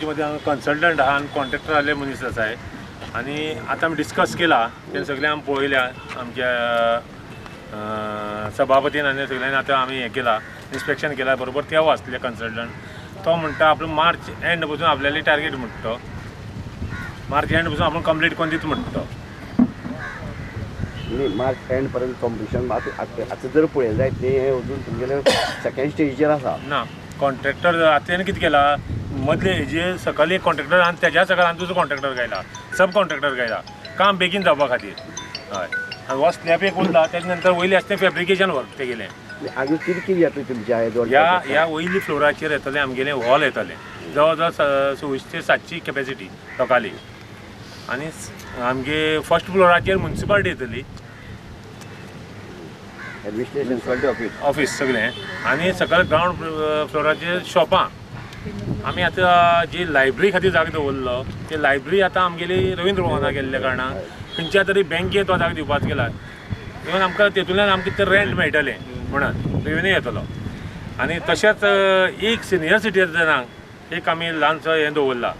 आमचे मदीं कन्सल्टंट आहा आनी कॉन्ट्रॅक्टर आहले मनीस आसाय आनी आतां आमी डिस्कस केला तें सगळें आमी पळयल्या आमच्या सभापतीन आनी सगळ्यांनी. आतां आमी हें केलां, इन्स्पेक्शन केलां, बरोबर तेव आसले कन्सल्टंट. तो म्हणटा आपलो मार्च एंड पसून आपल्याली टार्गेट म्हणटा तो, मार्च एंड पसून आपूण कंप्लीट करून दिता म्हणटा तो. न्ही, मार्च एंड पर्यंत कंप्लिशन. आतां आतां जर पळयलें जायत न्ही, हें अजून तुमगेलें सेकेंड स्टेजीचेर आसा. ना, कॉन्ट्रॅक्टर आतां तेणें कितें केलां, मदले हेजे सकयल एक कॉन्ट्रॅक्टर आनी तेज्या सकयल आनी दुसरो कॉन्ट्रॅक्टर घायला, सब कॉन्ट्रॅक्टर घायला काम बेगीन जावपा खातीर. हय, आनी हो स्लॅब एक उरला, तेजे नंतर वयलें आसा तें फेब्रिकेशन वर्क तेगेलें. आनी कितें कितें येतलें तुमच्या हे दोन ह्या ह्या वयली फ्लोराचेर येतलें आमगेलें हॉल येतलें, जवळ जवळ 2600 ते 700 कॅपेसिटी लोकांली. आनी आमगे फर्स्ट फ्लोराचेर मुन्सिपालिटी येतली. एडमिनिस्ट्रेशन. ऑफीस. ऑफीस सगळें. आनी सकयल ग्रावंड फ्लोराचेर शॉपां. आमी आतां जी लायब्ररी खातीर जागो दवरलो, ती लायब्ररी आतां आमगेली रवींद्र भवनाक गेल्ल्या कारणान खंयच्या तरी बँकेत तो जागो दिवपाचो केला. इवन आमकां तेतूंतल्यान आमकां ते रेंट मेळटलें म्हणून रेवेन्यू येतलो. आनी तशेंच एक सिनियर सिटीजनांक एक आमी ल्हानसो हें दवरला,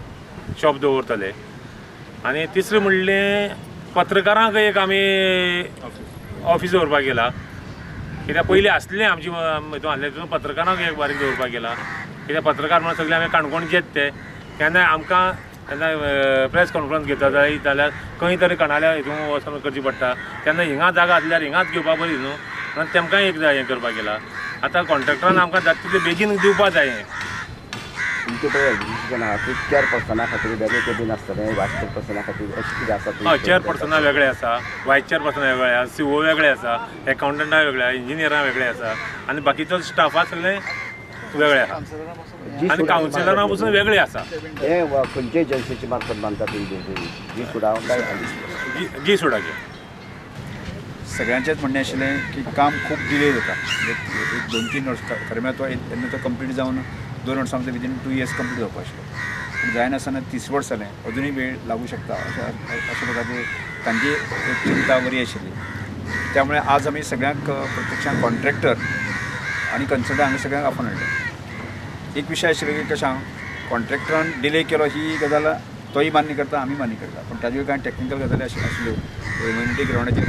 शॉप दवरतले. आनी तिसरें म्हणलें पत्रकारांक एक आमी ऑफीस दवरपाक गेला, कित्याक पयलीं आसलें आमची हितून आसलें, तितून पत्रकारांक एक बारीक दवरपाक गेला, कित्याक पत्रकार म्हणून सगळे आमी काणकोणचेच ते. केन्नाय आमकां केन्ना प्रेस कॉन्फरन्स घेता जाय जाल्यार खंय तरी कणाल्या हितून वचोन करची पडटा, तेन्ना हिंगा जागा आसल्यार हिंगाच घेवपा बरी न्हू म्हणून तेमकांय एक हें करपाक गेला. आतां कॉन्ट्रॅक्टरान आमकां जाता तितलें बेगीन दिवपा जाय हें. तुमचें पळय एडमिनिस्ट्रेशन आहा, ती चेअरपर्सना खातीर वेगळें केबीन आसतलें, वायस चेअरपर्सना खातीर अशें कितें आसा? हय, चेअरपर्सना वेगळे आसा, वायस चेअरपर्सना वेगळे आसा, सीओ वेगळे आसा, एकावंटंटा वेगळे आसा, इंजिनियरां वेगळे आसा आनी बाकीचो स्टाफा सगळे वेगळे आसा आनी कावन्सिलरां पसून वेगळे आसा. हे खंयचे एजन्सीचे मार्फत बांदता तुमी बिल्डींग? जी सुडा काय? जी सुडाचे. सगळ्यांचेच म्हणणें आशिल्लें की काम खूब डिले जाता, म्हणजे एक 2-3 वर्स. खरें म्हळ्यार तो तेन्ना तो कंप्लीट जावन 2 वर्सां भितर, विदीन 2 इयर्स कंप्लीट जावपा आशिल्लो, पूण जायनासतना 30 वर्स जालें, अजुनूय वेळ लागूं शकता अशें अशें प्रकारची तांची एक चिंता बरी आशिल्ली. त्यामुळे आज आमी सगळ्यांक प्रत्यक्षान कॉन्ट्रॅक्टर आनी कन्सल्टंट हांगा सगळ्यांक आपोवन हाडले. एक विशय आशिल्लो की कशें कॉन्ट्रॅक्टरान डिले केलो ही गजाल तोय मान्य करता, आमी मान्य करता, पूण ताज्यो कांय टॅक्निकल गजाली आशिल्ल्यो ह्युमॅनिटी ग्रावंडाचेर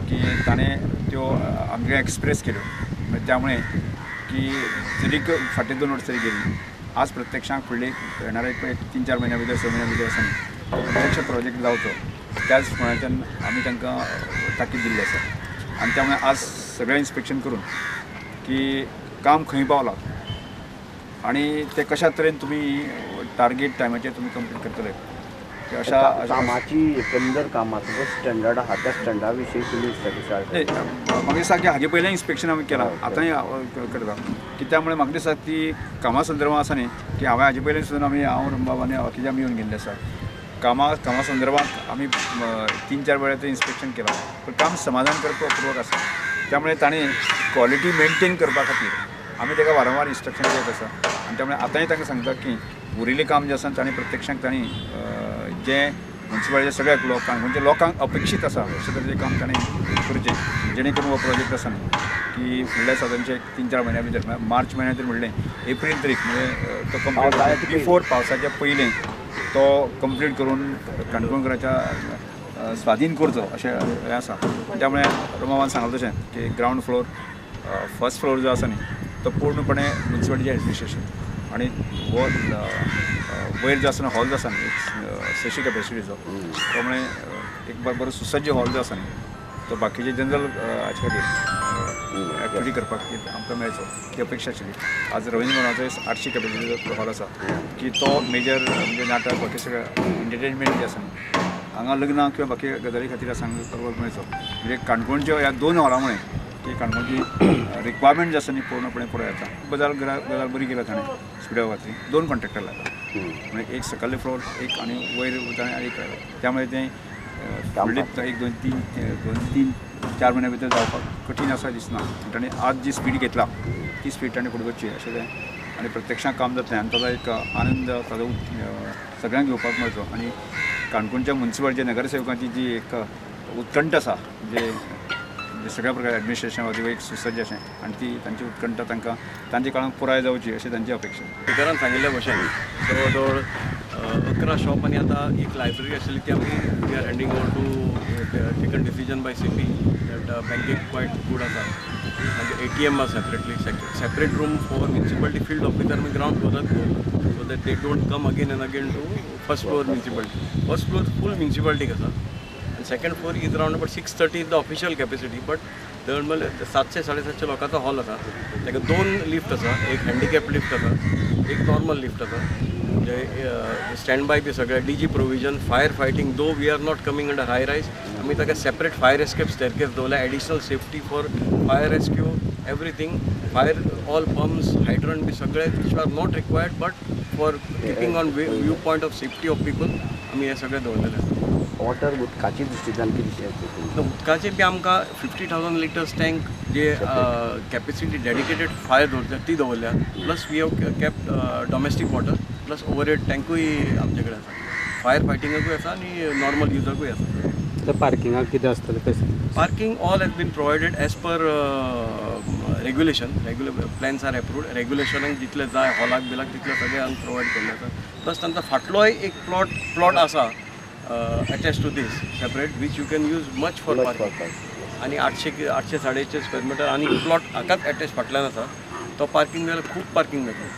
की ताणें त्यो आमकां एक्सप्रेस केल्यो. मागीर त्यामुळे की जरी फाटीं 2 वर्सां तरी गेली, आज प्रत्यक्षांत फुडले येणारे एक 3-4 म्हयन्या भितर, 6 म्हयन्या भितर आसा न्ही, प्रत्यक्ष प्रोजेक्ट जावचो त्याच कोणाच्यान आमी तांकां ताकीद दिल्ली आसा. आनी त्यामुळे आज सगळें इन्स्पेक्शन करून की काम खंय पावलां आनी ते कशा तरेन तुमी टार्गेट टायमाचेर तुमी कंप्लीट करतले की अशा कामाची एकंदर कामाचो जो स्टँडर्ड आहा, त्या स्टँडर्डा विशीं तुमी सॅटिस्फायड? नाही, म्हाका दिसता की हागे पयलें इन्स्पेक्शन आमी केलां, आतांय करता की त्यामुळे म्हाका दिसता ती कामा संदर्भात आसा न्ही की हांवें हाजे पयलीं सुद्दां आमी, हांव, रंबाब आनी बाकीचे आमी येवन गेल्ले आसा. कामा कामा संदर्भात आमी 3-4 वेळा तें इन्स्पेक्शन केलां, पूण काम समाधान करपा पूर्वक आसा. त्यामुळे ताणें क्वॉलिटी मेंटेन करपा खातीर आमी ताका वारंवार इन्स्ट्रक्शन दित आसा. आनी त्यामुळे आतांय तांकां सांगता की उरिल्लें काम जें आसा ताणें प्रत्यक्षांत तांणी जें मुन्सिपालिटीच्या सगळ्या लोकांक, म्हणजे लोकांक अपेक्षीत आसा अशें तरेचें काम ताणें करचें, जेणे करून हो प्रोजेक्ट आसा न्ही की फुडल्या सादारणशे 3-4 म्हयन्या भितर, म्हळ्यार मार्च म्हयन्या तरी म्हणलें, एप्रील तरीक म्हणजे तो कंप्लीट बिफोर पावसाच्या पयलें तो कंप्लीट करून काणकोणकराच्या स्वाधीन करचो अशें हें आसा. त्यामुळे रमाबान सांगलें तशें की ग्रावंड फ्लोर, फर्स्ट फ्लोर जो आसा न्ही तो पूर्णपणे मुन्सिपालिटीचें एडमिनिस्ट्रेशन आनी हो वयर जो आसा न्ही हॉल जो आसा न्ही एक 600 कॅपेसिटीचो, त्यामुळे एक बरो सुसज्ज हॉल जो आसा न्ही तो बाकीचे जनरल हाचे खातीर एक्टिविटी करपाक खातीर आमकां मेळचो ही अपेक्षा आशिल्ली. आज रवींद्र भवनाचो 800 कॅपेसिटीचो हॉल आसा की तो मेजर म्हणजे नाटक बाकी सगळें एंटरटेनमेंट जें आसा न्ही हांगा लग्नां किंवा बाकी गजाली खातीर आसा हांगा मेळचो. म्हणजे काणकोणच्या ह्या दोन हॉलां मुळे की काणकोणची रिक्वायरमेंट जी आसा न्ही पूर्णपणे पुराय जाता. गजाल गजाल बरी केल्या ताणें स्पिडा खातीर दोन कॉन्ट्रॅक्टर लायला, म्हणजे एक सकयले फ्लोर एक आनी वयर ताणें एक लायला. त्यामुळे तें फुडले एक दोन तीन 2-3-4 म्हयन्या भितर जावपाक कठीण आसा दिसना. ताणें आज जी स्पीड घेतला ती स्पीड ताणें फुडें वचची अशें तें आनी प्रत्यक्षांत काम जातलें आनी ताजो एक आनंद ताजो सगळ्यांक घेवपाक मेळचो. आनी काणकोणच्या मुन्सिपालिटीच्या नगरसेवकांची जी एक उत्कंठ आसा, म्हणजे सगळ्या प्रकार एडमिनिस्ट्रेशन वतीन एक सुसज्ज अशें आनी ती तांची उत्कंठा तांकां तांच्या काळांत पुराय जावची अशी तांची अपेक्षा. स्पिकरान सांगिल्ल्या भशेन जवळ जवळ 11 शॉप आनी आतां एक लायब्ररी आशिल्ली ती आमी we are handing over to taken decision by CP that बँकेक क्वायट गूड आसा. मागीर ATM आसा separately, separate room for municipality field officer आमी ग्रावंड फ्लोरार दवरला so that they don't come again and again to first floor municipality. First floor full म्युनिसिपालिटीक आसा आनी second floor is round about 630 is the official capacity, but म्हणल्यार 700 750 लोकांचो hall आसा. ताका 2 lift आसा, एक हँडिकॅप लिफ्ट आसा, एक नॉर्मल लिफ्ट आसा. म्हणजे स्टँड बाय बी सगळे DG provision, fire fighting, though we are not coming under high rise, आमी ताका सेपरेट फायर एस्केप स्टेरकेस दवरल्या, additional safety for fire rescue everything, fire all pumps, hydrant बी सगळे which are not required but for keeping on view point of safety of people आमी हें सगळें दवरलेलें आसा. Water उदकाची दृश्टींतल्यान कितें? उदकाचे बी आमकां 50,000 लिटर्स टँक जे कॅपेसिटी डेडिकेटेड फायर दवरता ती दवरल्या, plus we have kept domestic water plus overhead टँकूय आमचे कडेन आसा. फायर फायटिंगाकूय आसा आनी नॉर्मल युजाकूय आसा. पार्किंगाक कितें आसतलें कशें? Parking all has been provided as per regulation, regular plans are approved. रेग्युलेशनाक जितले जाय हॉलाक बिलाक तितले सगळे आमी प्रोवायड केल्ले आसा. प्लस तांचो फाटलोय एक प्लॉट आसा attach to this separate which you can use much for parking. आनी 800 850 स्क्वेअर मिटर आनी प्लॉट हाकाच एटॅच फाटल्यान आसा, तो पार्किंग जाल्यार खूब पार्किंग मेळटा.